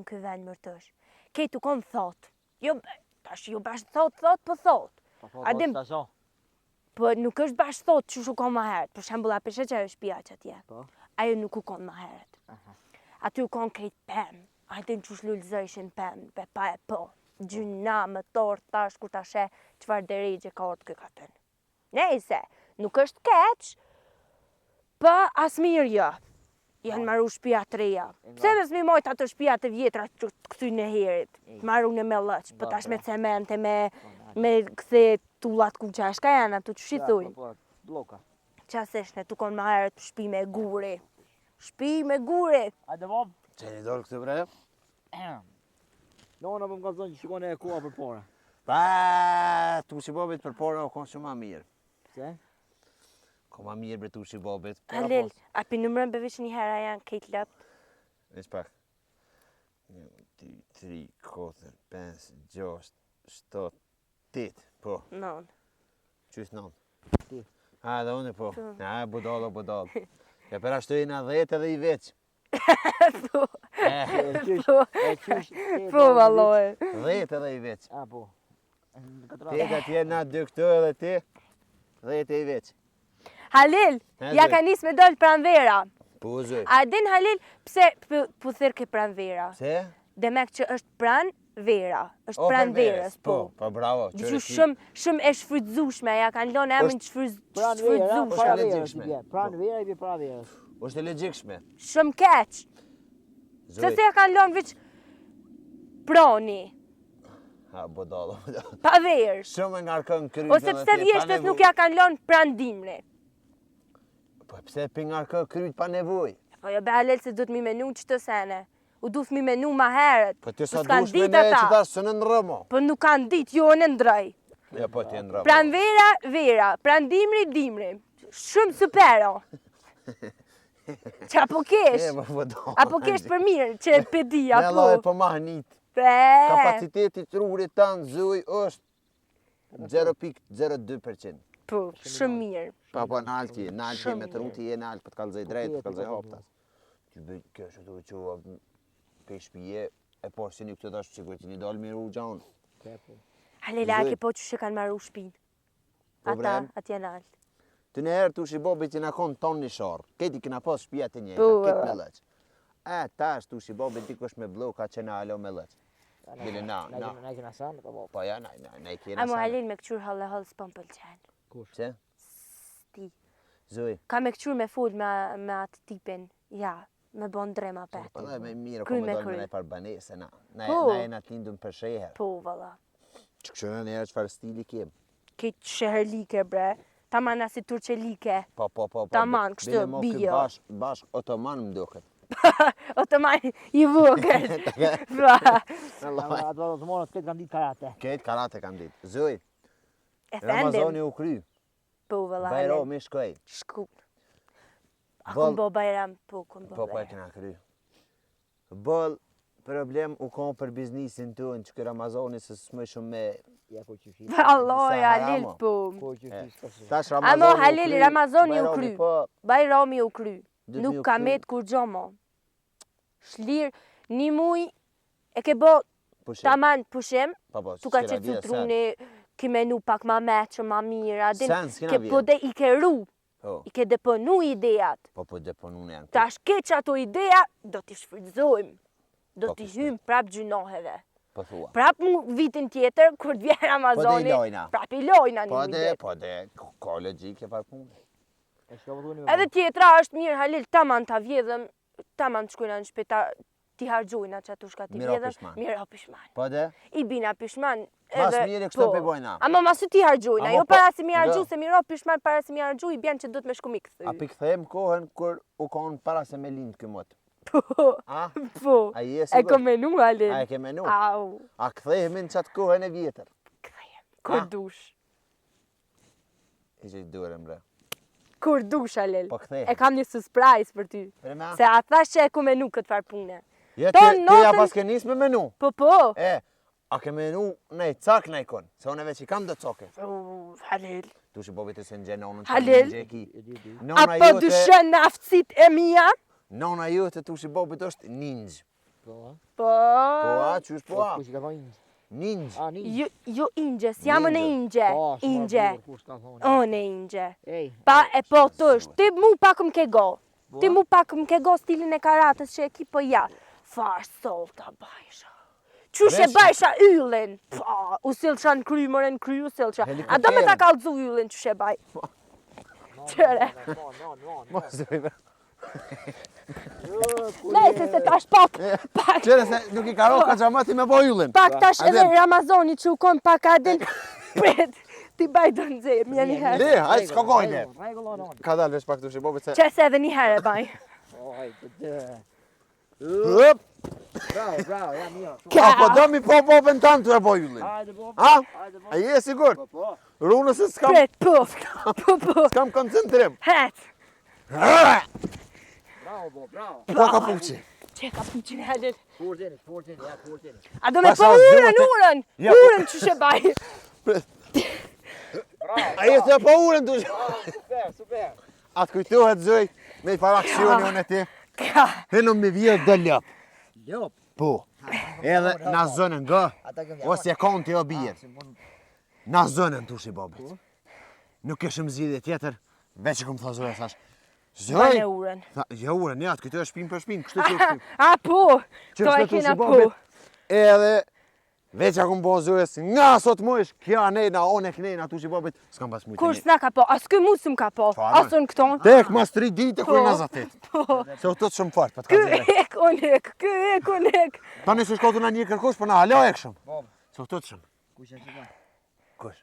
konë ky vend mërtësh. Kejt u konë thot. Jo, tash jo bash thot, thot, po thot. Po po, A dim- ta zo. Po nuk është bash thot qysh u konë ma herët. Për shembull, a pe sheh që ajo shtëpia që atje. Po. Ajo nuk u konë ma herët. Aha. Aty u konë krejt pemë. A din qysh lulëzojshin pemë, be pa e po. Gjyna më torë tash kur ta sheh çfarë derexhe ka ardhur ky katun. Nejse, nuk është keq, po as mirë jo. Janë maru shtëpia të reja. Pse mos mi majt ato shtëpia të vjetra që të këty në herit, të maru në me lloç, po tash me cemente, me, me kthe tullat kuqa, shka janë ato që i thujnë? Po, po, blloka. Qa s'ishte, tu konë ma herët shpi me guri. Shpi me guri. Hajde bob. Që një dorë këtë bre? Nona po më ka zonë që shikon e koha për para. Pa, tushi bobit për pora o konë shumë ma mirë. Pse? Ko ma mirë bre tushi bobit. Halil, a pi numërën be veç një herë a janë kejt lëpt? Veç pak. 1, 2, 3, 4, 5, 6, 7, 8, po. Non. Qysh non? Ti. A, edhe unë po. Po. A, budallo, budallo. Ja për ashtu i na 10 edhe i veç. Po, Eh, E qysh, po, e qysh. po, valloj. 10 edhe i veç. A po. Në këtë Ti rast. atje na dy këtu edhe ti. 10 e i veç. Halil, E, ja zoj. ka nis me dol pranvera. Po, zoj. A din Halil pse po po thirr ke pranvera? Pse? Demek që është pran vera, është O, pran verës, po. Po, po bravo. Diqysh shumë shumë e shfrytëzueshme, ja kanë lënë emrin të shfrytz- Pran vera, shfrytëzueshme. para Është verës i legjitshme. bje. Pran vera i bje para verës. Është e logjikshme. Shumë keq. Zoj. Pse se ja kanë lënë veç prani, Ha, budallo, budallo. pa verë. Shumë e ngarkon kryt. Ose pse vjeshtës nuk ja kanë lënë pran dimri. Po pse pi ngarkon kryt pa nevojë? Po jo be Halil se duhet mi menu qëto sene. U duhet mi menu ma herët. Po ti sa s'kan dush me ditë ne që ata. tash s'e ndrro. Po nuk kanë ditë, jo unë e ndroj. Ja po ti e ndrro. Pranvera, vera, prandimri, dimri. Shumë super o. Qa po kesh? E, po, po, do. A po kesh për mirë, që e pe di, Ne apo? lloj po mahnit. Pe. Kapaciteti i trurit tanë zoj është 0.02%. Po, shumë mirë. Pa po nalti, nalti Shumë me mirë. truti je nalt, po të kallzoj drejt, po të kallzoj haptas. Ti bëj kjo që tu çu pe shtëpie, e po si një këtë tash sikur ti një dalë miru gjan. Po, po. Halela, Zoj. ke po që që kanë maru shpinë. Po, Ata, bre. atje nalt. Të në herë tushi bobit që na konë tonë një sharë. Keti kena pas shtëpia të njëjta, Po, këtë me valla. lloç. E tash tushi bobit dikush me blloka që na alo me lloç. Bile na, Na na. kena na kena san, po po. Po ja, na, na, na i kena Amo sa. Halil me këqyr halle halle s'po më pëlqen. Kush? Pse? Sti. Zoj. Ka me këqyr me fol me, me atë tipin. Ja, me bon drema pet. Po dhe me mirë, Kry po me me dalë me kry. nej par banese, na. Na, Po. na e na të lindun për sheher. Po, valla. Që kështu në herë çfarë stili kem. Këtë sheherlike, bre. Taman asi turqelike. Po, po, po, po. Taman, kështu, bile mo ky bio. Bash, bash otoman më duket. Otoman i vogël. Pra, Allah. Ato do të morën këtë kanë ditë karate. Këtë karate kam ditë. Zoj, e Ramazani fendim. u kry. Po, valla. Halil. Bajrami shkoj. Shku. A Boll- kum bo bajram, po, kum bo Po, po e bajram. kena kry. Boll, problem u kon për biznisin tonë që ky Ramazani se s'më shumë me Ja ku qysh. Allah, Sa Halil, haramo. po. Ku qysh ka si. Tash Ramazani Amo, u Halil, kry, Ramazani u Bajrami, kry. Po, Bajrami u kry. Duhet mi Nuk u ka kry. met kur gjo mo. Shlir, një muj, e ke bo pushim. taman pushim, Po, po, tu ka s'kena qetë vjedh sen. truni, ki menu pak ma meqë, ma mirë, a din, Sen s'kena ke vjedh. po de i ke ru, Po, i ke deponu ideat. po, po deponune janë. Tash ke që ato idea, do t'i shfrytëzojmë, do Po, t'i kështu. hymë prap gjynoheve. Po thua. Prap mu vitin tjetër, kur të vjen Ramazani, Po dhe i lojna. prap i lojna një Po muj de, ditë. po de, ka- ka logjike par punë. E çka po thoni? Edhe tjetra është mirë Halil, taman ta vjedhëm, taman të shkojna në shtëpi ta ti harxojna që ato shka ti Mira vjedhëm, pishman. mira pishman. Po de, I bina pishman Mas edhe mire kështu pe bojna. Ama masi ti harxojna, Ama jo po- para se mi harxu, do. se mira pishman para se mi harxu i bjen që duhet me shku mi kthy. a pi kthehem kohën kur u kon para se me lind ky mot. Po, A? po. A je E sigurt? kom menu Halil. A e ke menu? Au, A kthehemi në qatë kohën e vjetër? kthehem. Kur A? dush. I që i durën bre. Kur dush Halil. Po kthehem. E kam një surprise për ty. Për me? Se a thash që e ku menu këtë farë pune. Je Ton ti, ti ja notën- pas ke nis me menu. Po, po. E, a ke menu në i cak në ikon? Se unë veç i kam do cake. U, Halil. Tu shi bobit e se në gjenë nonën që Halil. në gjeki. E di di. A Nona po jote, dyshën në aftësit e mia? nona jote tu shi bobit është ninja. Po, a? Po. Po, a, qysh po, a? Kush i ka thonë inxh? Ninxh. A, ninxh. Jo, jo inxhe, s'jam unë inxhe. Po, shumë Inxhe. bukur, Kush ka thonë? Unë inxhe. Ej. Pa e po tësh, ti mu pak më ke go. Po, Ti a? mu pak më ke go stilin e karatës që e ki, po ja. Far solta bajsha. Qysh e Vesh- bajsha yllin? Pa, u sillsha në kry, more në kry, u sillsha. A do me ta Helikopterin. kallzu yllin qysh e baj? No, no, Qëre. No, no, no, no. Mos e bre. Nejse se tash pak, pak, Qëre se nuk i ka ro ka xhamati me bo yllin. pak tash A edhe den. Ramazoni që u kon pak a den, pret, ti baj do nxehmë një një herë. Le, hajt, s'ka gojne. Rregull, rregull. Ka dalë veç pak të shi bobit se... Qese edhe një herë e baj. O, hajt, të. Hop! Bravo, bravo, ja mirë. shumë. Ka. A po do mi po bobën tanë të e bo yllin? Hajde, bo. A? Hajde, bo. A je sigurt? Po, po. Runë se s'kam, Pret, po, po, po, s'kam koncentrim. het. Bravo, bo, bravo. Po ka puqi. Që ka puqin Halil? Fortini, fortini, ja, fortini. A do me Pasha, po urën, zgjodhe- urën, Ja, po- urën qysh e baj. Bravo. A je të e po urën të Bravo, super, super. A të kujtohet zëj, me i para aksioni unë e ti. Ka, Hënëm me vjedh do lop. Lop. Po. Edhe na zënën gë, Ata këm ose e konti o bjerë. Na zënën tushi bobit. Nuk kishim zgjidhje tjetër, veç e kom tha zoja thash. Zoj, bane urën. tha, jo urën, ja, të kujtohet shpinë për shpinë, kështu që shpinë. A po, Që to e kështu tushi kena po. bobit. Edhe veç a kom bo zojës, nga sot mujsh, kjo anejna, one knejna tushi bobit, s'kam pas mujtë. Kur s'na ka po, as ky mu s'm ka po, Çfarë, as unë këton. Tek mas 3 ditë kur Po. na zatet. Po, Se u tut shumë fort, po të ky ka zëre. ek, unë ek, ky ek, unë ek. Tani se shkotu na një kërkush, po na hala e këshëm. Bob. Se u tut shumë. Kush është çka? Kush?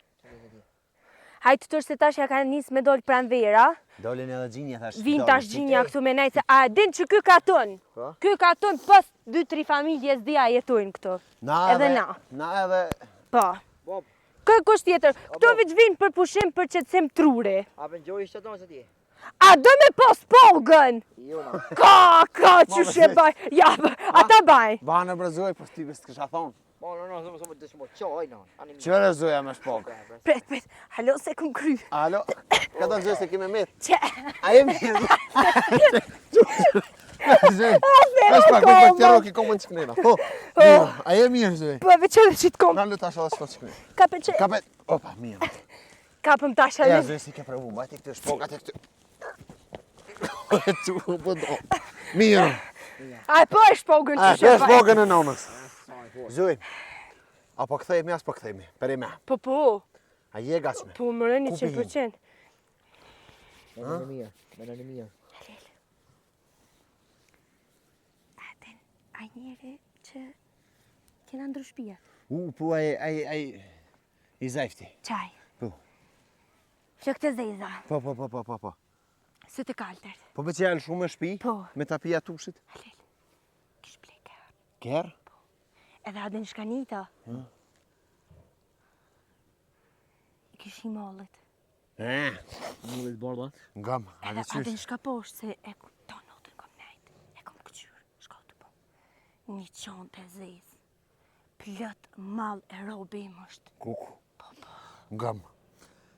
Hajtë tërë se tash ja ka nis me dol pranvera, Dolën edhe gjinja thash. vin tash gjinja këtu me nejtë se a e din që ky katun. Po? Ky katun pas 2-3 familje s'di a jetojnë këtu. Na Edhe na. Na edhe Po. Bob. Kë kush tjetër? Këtu po. veç vinë për pushim për qetësim truri. A për gjoj ishte tonë se ti? A do me pos pogën? Jo, na. Ka, ka, qysh e baj. Ja, ata baj. Banë brezoj, po ti s'kisha thonë. Po, no, no, s'mo, s'mo, s'mo, qoj, no. Ani mirë. Qëre zoja me shpok? Pret, pret, halo se kum kry. Alo, ka dalë zoj se kime met. Qe, A jemi? Zoj, veç pak, veç pak, tjero ki komën që knena. Po, mirë, a je mirë zoj? po veç edhe që t'kom. Na lutë tash edhe s'po që knena. Kape që, Kape, opa, mirë. kapëm tash Ja, Halil. zoj si ke provu, mbajti këtë shpokat e këtë. E tu, po do. Mirë. A po e shpogën A, qysh e pesh baj. vogën e nonës. Sa e fort. Zoj, a po kthehemi, as po kthehemi? Për e me. Po, po, A je gatshme? po më rëni Ku 100%. Menoni mirë, menoni mirë. A din, a njeri që kena ndru shpijat. U, po ai ai ai i zajfti. Qaj. Po. Flok të zeza, Po, po, po, po, po, po. sy të kaltërt. Po veç janë shumë me shtëpi? Po. Me tapia tushit? Halil, kish ble kerr. Kerr? Edhe a din shkanita. I kish i mallit. Eh, Mullit bardha. ngam, a Edhe di a din qysh? shka poshtë se e ku- to notën kom nejt. E kom këqyr, shka të po. Një qontë e zezë. Plot mall e robi im është. Kuku. Ngam.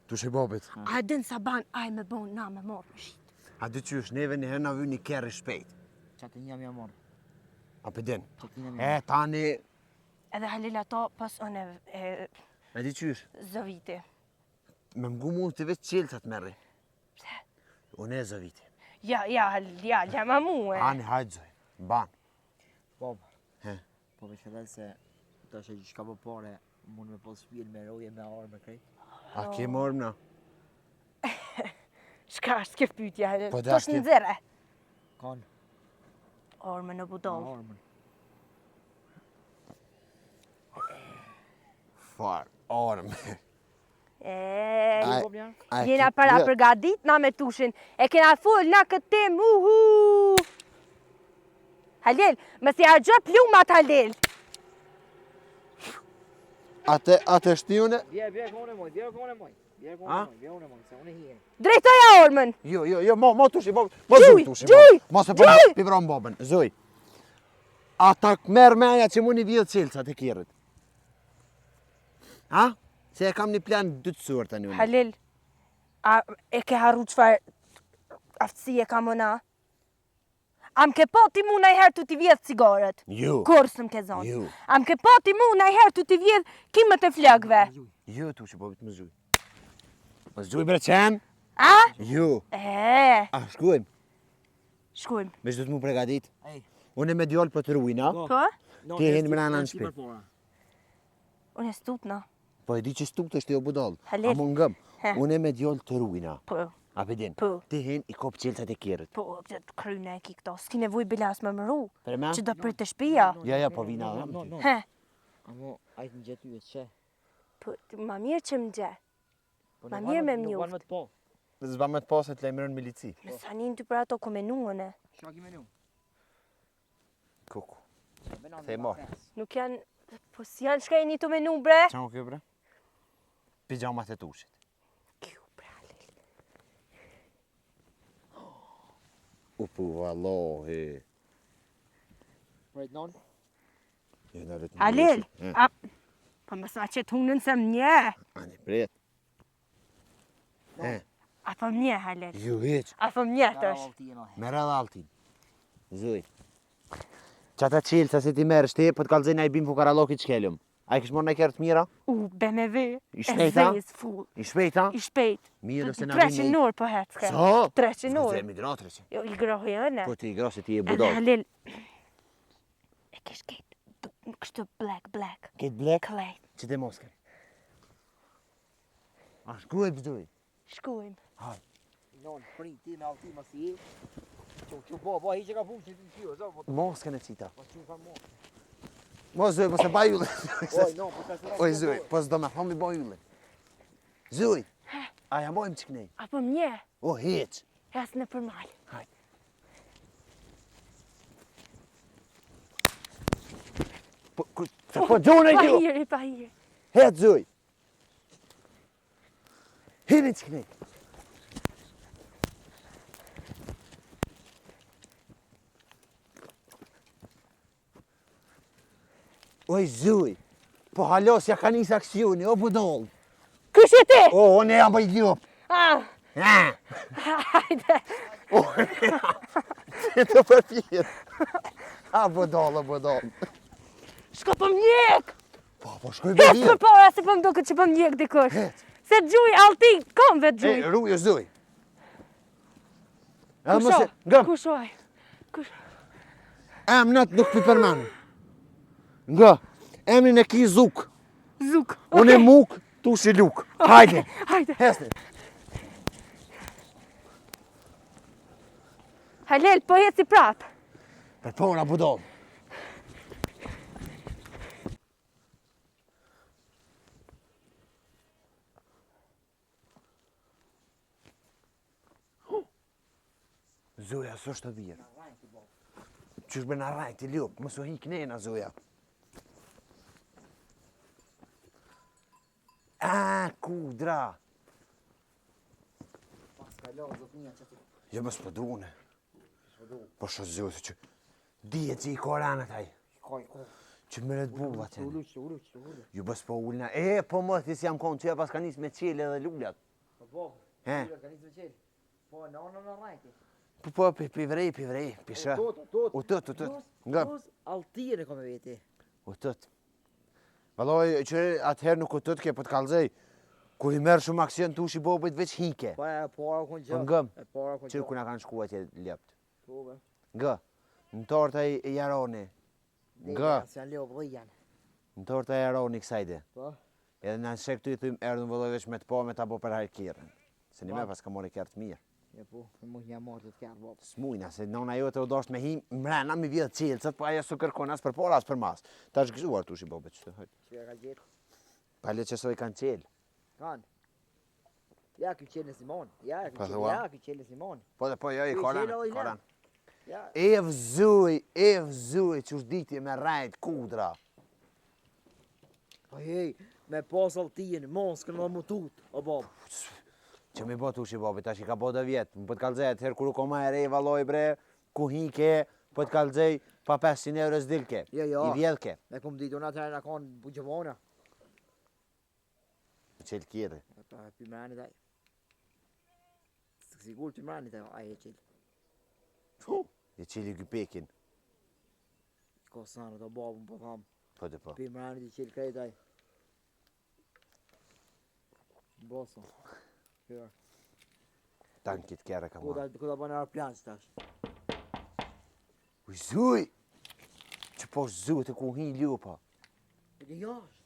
Tushi bobit. A din sa ban aj me bon na me marrë me shit. A di qysh, neve një herë na vy një kerr i shpejt. Qa të njëm jam marrë. A pe din? Qa të njëm jam marrë. E, tani, Edhe Halil ato pas unë e, e e di qysh, zëviti. me mgu mu të veç qelcat merri. Pse? Unë e zëviti. Ja, ja, Halil, ja, ja ma mue. Ani, hajtë zoj, ban. Bob. He. Po veç filloj se tash e çka po pare, mund me pas shtëpinë me roje, me armë, me krejt. A ke morëm na? Shka është kjo pyetja, Halil? Po, da, Tosh ke- në zere. Kon, Ormë në me budoll. armën. Far, armë. E, Ai- Bob janë? A e jena ke para plot? përgadit na me tushin. E kena fol na këtë temë, uhu. Halil, më si harxho plumat Halil. Atë, atë shtiune? Bjer, bjer kone moj, bjer kone moj. Bjer kone A? moj, bjer kone moj, se unë hijem. Drejtoja ormën. Jo, jo, jo, mo, mo tushi, mo, mo Gjuj, zuj tushi, mo. gjuj, Mos e po gjuj! pi vron bobën, zuj. Ata merr menja që mund i vjedh çelcat e kerrit. Ha? Se e kam një plan dytësor tani unë. Halil, a e ke harru çfarë aftësie kam unë? A më ke pa ti mu najherë tu t'i vjedh cigaret? Jo. Kurrë s'më ke zonë. Jo. A më ke pa ti mu najherë tu t'i vjedh kimët e flokëve? Jo, tu që po më zgjuj. Më zgjuj bre qen? A? Jo. E, A, shkujmë. shkujmë. Me që do të mu pregadit. Ej. Unë me djallë po të rujna. Po? Ti hin mrena në shtëpi. Unë e stutna. Po e di që stut është jo budall. Halil. A më ngëm. He. Unë me djallë të rujna. Po, A pe din? Po. Ti hin i kop qelcat e kerrit. po, të kryne e ki këto. S'ki nevoj bilas me mëru. Për me? Që do prit të shpia. Ja, ja, po vina No, edhe. no, no. He, Amo, ai të më gjetë yjet, që? po, ma mirë që më gje. Po, Ma nuk mirë ban me nuk ban mjuft. me të po. Zba me të pasë të lajmëron milici. Me sa një ty për ato ku menuën e. Qa ki menu? Kuku. Menon Kthej me marr. pes. Nuk janë, po si janë shka jeni të menu bre? Qa më kjo bre? Pijamat e tushit. Kjo bre, Halil. U pu vallahi. Prit non. Jo, na vetë Halil, He, a, po mos ma qet hunën se më nje. Ani, prit. He, A po më nje, Halil. ju hiq. A po më nje tash. Me radhë altin. Zuj. Që ata qelca se ti merresh ti, po të kallzoj na i bim fukarallokit shkelëm. A i kish marrë në kerr të mira? U, BMW. I shpejt, a? E zezë, full. I shpejt, a? I shpejt. Mirë ose na vim 300 orë po hecke. Sa? 300 orë. Zemi dra 300. Jo, i grohi ëne. Po ti i groh se ti je Edhe budall. Halil, e kish ketë kështu black, black. Këtë black, Klejt. që te moskën. A shkruaj bëzuj. Shkujmë. Non, prit ti me alti mos i. Çu çu po, po hiç e ka punë që ti çu, zo, po Moskën e qita. po çu ka mo. Mos zuj, mos e baj yllin. Oj, no, po ta Oj zuj, po s'do me thonë mi baj yllin. Zuj, a ja bojmë që kënej? A po më nje, O hiq. hes në përmal. Po, ku, të po gjone Pa ju. hiri, pa hiri. Het zuj. Hini që kënej. Oj zuj, po halos ja ka nis aksioni, o budall. Kush je ti? O, unë jam bëj ljop. Ah, Ha. hajde. O, Ti të përpjet. A, budall, o budall. Shko po më njek. Po, po shkoj me Hec vjet. përpara se po më duket që po më njek dikush. Hec. Se gjuj, alti, kom vetë E, gjuj. ruj, zuj. Edhe Kush mos o? e, ngëm, Kush o aj? Kush? emnat nuk pi përmen. Nga, emrin e ki Zuk. Zuk. Unë e Okej. muk, tu si luk. Hajde, Hajde. hesni. Halil, po jeci prap. Për pora budall. Zoja, s'është të vjerë. Qysh be na rajt, i lup, mos u hi knena, Zoja. A, kudra. Pas ka lënë zotnia çati. Jo, mos po duane. Po sho Zoja, që dihet që i ka ranët ai. Koj, koj. Që më Red Bull atë. Ulu, ulu, ulu. Ju bës po ulna. E, po më ti si jam konë, që ja pas ka nis me qele dhe lulat. Po po. He. Ka nisë me qel. Po, no, no, no, rajti. Po po, pi, pi vrej, pi vrej, pi shë. U tut, u tut. U tut, u tut. Nga, Plus, altien e ka me veti. u tut. Valloj, që atëherë nuk u tut ke, po të kallzoj. Kur i merr shumë aksion tushi bobit veç hike. Po e para kun gjë. Po ngëm. E para kun Që gjë. ku na kanë shkuar atje lept. Po, be. Nga, në torta i i jaroni. Nga, Se janë lopë dhe janë. në torta i jaroni kësajde. Po. Edhe na shek këtu i thym erdhën vëllai veç me të pa me ta bo për hajr kirën. Se një me pas ka marrë kerr të mirë. Ja po, më një marrë të të kërë, po. Smujna, se nona jote u dasht me him mrena mi vjedh çelësat, po ajo s'u kërkon as për para as për mas. Ta është gëzuar tushi bobet çto. Hajt. Që e ka gjetë. Pa le që soj kanë çel. Kanë. Ja, ky qelë në Simon. Ja, ky Po qelë, thua. ja, ky qelë në Simon. Po dhe po jo i Ky koran, qelë edhe i koran. Ja, Ev zuj, ev zuj, që është diti me rajt kudra. po hej, me pas altien, moskën dhe mu tut, o bob. Që mi bo tushi bobit, tash i ka bo do vjet. Më po të kallzej atëherë kur u koma e re valloj bre, ku hike, po të kallzej pa 500 euro s'dilke. Jo, jo. I vjedhke. Me kum ditë, unë atëherë na kanë bugjevona. Çel kjerë. Pa, pi mranit ai. Sigur pi mranit ai, ai e qelë. I qeli gypekin. Ko sanë, të babën, po tham. Po të po. Pi mrani të qelë krejt aj. Boso. Jo. Tankit kere ka Ku ta marrë. ku ta bën aeroplan që tash? Uj, zuj! Që po zuj të ku hi lupa. E ke jashtë.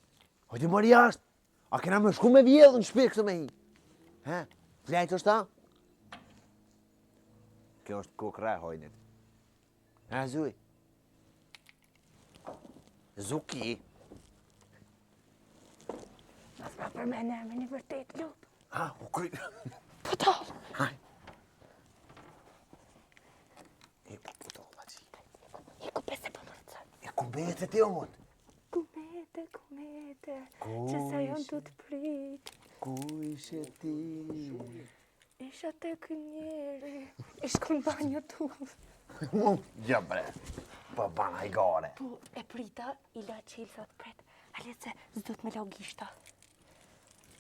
Hajde mori jashtë. A kena me shku me vjedhë në shpi këtu me hi? He? Flejt është ta? Kjo është kokra e hajnit. Ha, zuj. Zuki. Mos ma përmen emrin e vërtet, lupë. Ha, u kry. Po ta. Haj. E, po ta, që. I ku pese po më rëcën. E ku mbete ti o mund? Ku mete, ku mete, Ku që sa janë ishe? të të prit. Ku ishe ti? Isha te ky njeri, i shkon banjo tu. Ja bre, po bana i gare. Po, e prita, i la qelsat pret. Ale se s'do të me la gishta.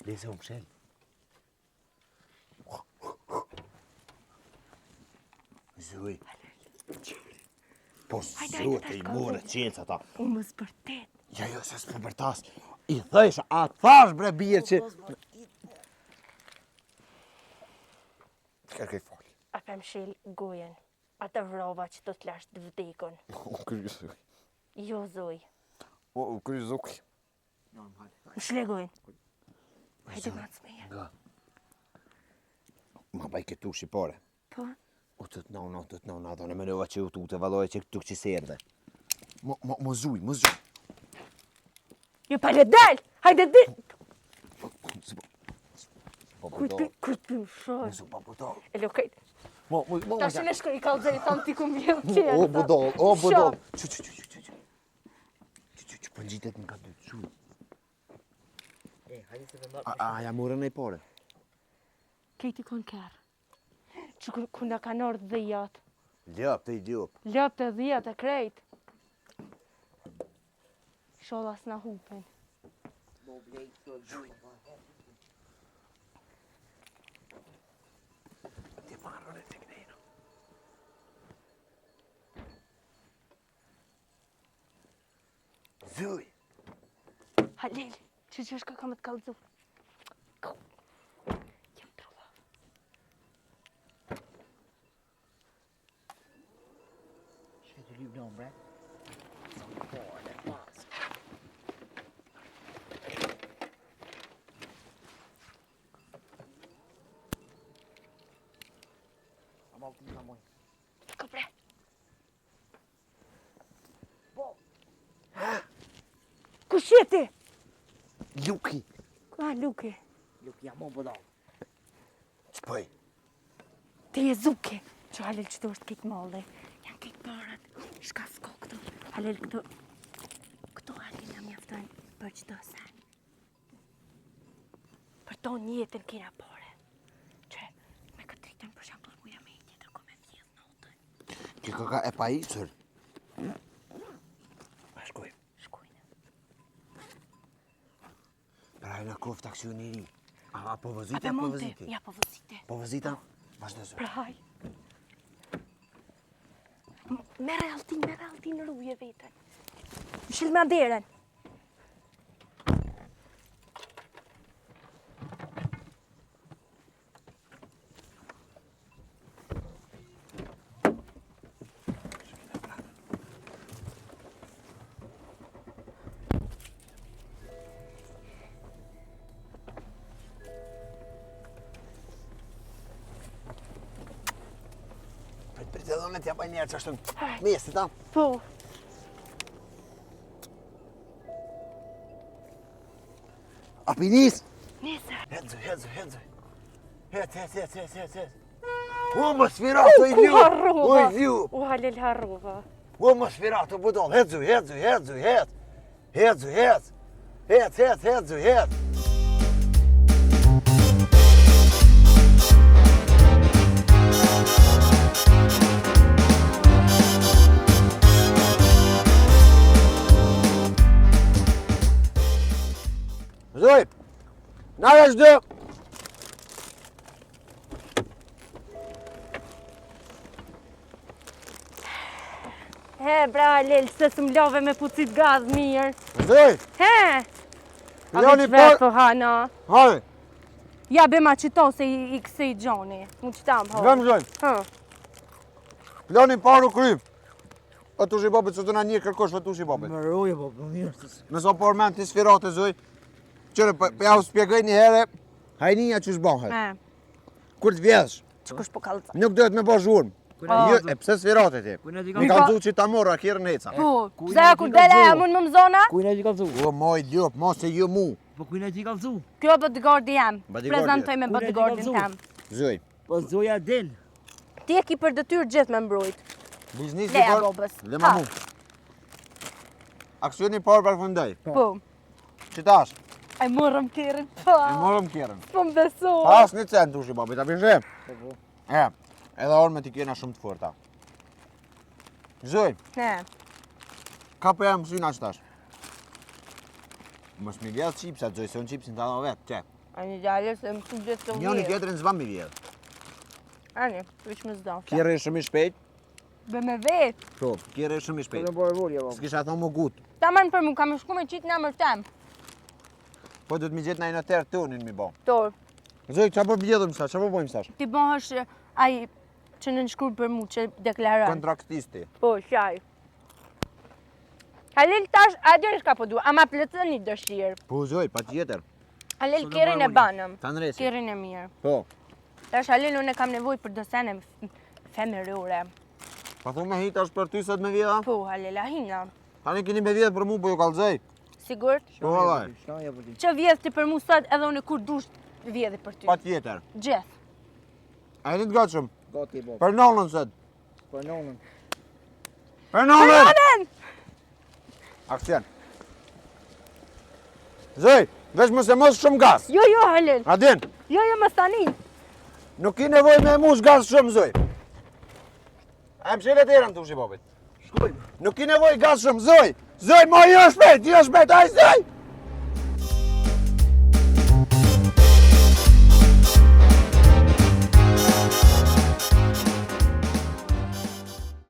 Lese u mshel. Zuj. Po Hajde, hajde, zot tash i ka more zot. qelsa ta. U më zbërtet. Ja jo, se s'po bërtas. I thëjsh, a thash bre birë që... Kërkoj fal. A pe mshil gojën. A të vrova që do të lash të vdekun. U kry zuj. Jo, zuj. U kry zuj. Normal. Mshile gojën. Hajde macë me je. Nga. Ma baj këtu shqipare. Po, U të të nona, u të të nona, dhe në menova që u tu të valloj që këtu që serdhe. Mo, mo, mo zuj, mo zuj. jo pa le del! Hajde di! Po Kujt pi, kujt pi më shoj. Mo zuj, po budall. E lokajt. Mo, mo, mo, Tash në shkoj i kallzoj, tham ti ku mbjell qelsa. O budall, o budall. Çu, çu, çu, çu, çu, çu. Çu, çu, çu, po ngjitet në ka dy, çu. E, hajde se vendar. A, a, ja morën e pare. Kejti kon kerr. Që ku, ku na kanë ardhur dhijat. Lëp, të i lëp. Lëp të dhijat e krejt. Sholla s'na hupin. Mo blej këto gjuhë. Ti marrën e të knejnë. Zuj. Halil, që që është ka më të kallzu. Ku? Jam trulla. Shke të lyp në bre. Sa më pare, pas. A mal ti nga moj. Ko bre. Po. Kush je ti? Luki. Ah, Luki. Nuk jam unë budall. Ç'poj? Ti je Zuki. Që Halil që është këtë malli. Janë këtë parat. Shka s'ko këto. Halil këto. Këto Halil na mjaftojnë për çdo sen. Për tonë jetën kena pare. Që me këtë dritën për shembull muja me i tjetër ku me vjedh natën. Kjo ka ka e pajisur. A shkoj. Shkojnë. Pra e na koftë aksion i ri. A, a po A vozita, pe po monte? voziti? Ja po vozite. Po vozita? Vazhdo zë. Pra haj. M- Merre altin, merre altin ruje veten. Mshil me derën. Prit, prit edhe unë t'ja bëj njerë që është Haj. në mjesit, a? Po. A pinis? Nese. Hec, hec, hec. Hec, hec, hec, hec, hec, hec. U më sfirato i Ku lju! U harrova? i lju! U Halil harrova. U më sfirato budall. Hec, hec, hec, hec. Hec, hec. Hec, hec, hec, hec. Zoj, na vazhdo. He, bra, Halil, se s'më love me pucit gaz mirë. Zoj! He! A Joni veç vetë por... po hana. Hajde, Ja, be ma qito se i, i këse i gjoni. Mu qita më vëm hoj. zoj. Hë. Plani parë u kry. O tushi babit, së të na një kërkosh o tushi babit. Më roje, po, po mirë. se- Me sa por men ti sfirate zoj. Qëre, po po ja u spjegoj një herë hajnia qysh bëhet. He, Kur të vjedhsh, që kush po kallëzon? nuk duhet me bë zhurmë. Ku na Jo, di e pse sfirate ti? Ku na di Mi ka kallzu që ta morra kjerën heca. Po, ku pse i ja kur di dele kallëzu? ja mund më mëzona? Ku na di kallzu? O moj ljop, mos e ju mu. Po ku na di kallzu? Kjo bodyguardi jam. Bodyguardi. Prezantoj me Ku na di bodyguardin kallëzu? tem. Zoj. Po zoja del. Ti e ki për detyrë gjithë me mbrojt. Biznesi Leja por bobës. Le ma Ha. mu. Aksioni i parë përfundoi. Po. Që tash, E morëm kerrin, po. e morëm kjerën. Po më beso. Pas një cent tushi babit, a pishe? Po po. E, edhe orë me t'i kjena shumë të forta. Zoj, Ne. ka po jam mësyna që tash? Mos mi vjedh çipsat, zoj, se unë çipsin ta do vetë, që. Ani djalë se më su gjithë të Njëri vjedh. tjetrin s'ban mi vjedh. Ani, veç më zdo. Kjerë është shumë i shpejt. Be me vet. Po, kjerë është shumë i Po shpejt. në bërë volja, po. S'kisha thonë mu gut. Taman për mu, kam e shku me qitë në emër tem. Po do të mi gjetë në noter tonin mi bo. To, Zoj, qa po vjedhëm sa, qa po bojmë sash? ti bëhesh eh, ai që nënshkruar për mu, që deklaron. Kontraktisti. Po, qaj. Halil tash, a dini çka po dua, ama plotëson një dëshirë. Po zoj, pa tjetër. Halil Sot e kerrin e mbaroj. banëm. Ta nresi. Kerrin e mirë. Po. Tash Halil unë e kam nevojë për dosene femërore. Pa thu me hit është për ty sot me vjedha? Po, Halil, a hina. Tani keni me vjedh për mu, po ju kallzoj. Sigurt? Po, vallaj. Shka po ti. Që vjedh ti për mu sot edhe unë kur dush vjedhi për ty. Pa tjetër. Gjithë. A jeni të gatshëm? Gati po. Për nonën sot. Për nonën. Për nonën! Nonën! Aksion. Zoj, veç mos e mos shumë gaz. Jo, jo, Halil. A din, Jo, jo, mos tani. nuk ki nevojë me e mush gaz shumë, zoj. A e mshelet erën tushi babit. Shkojmë. Nuk ki nevojë gaz shumë, zoj. Zoj, mo jo shpejt, jo shpejt, aj zoj.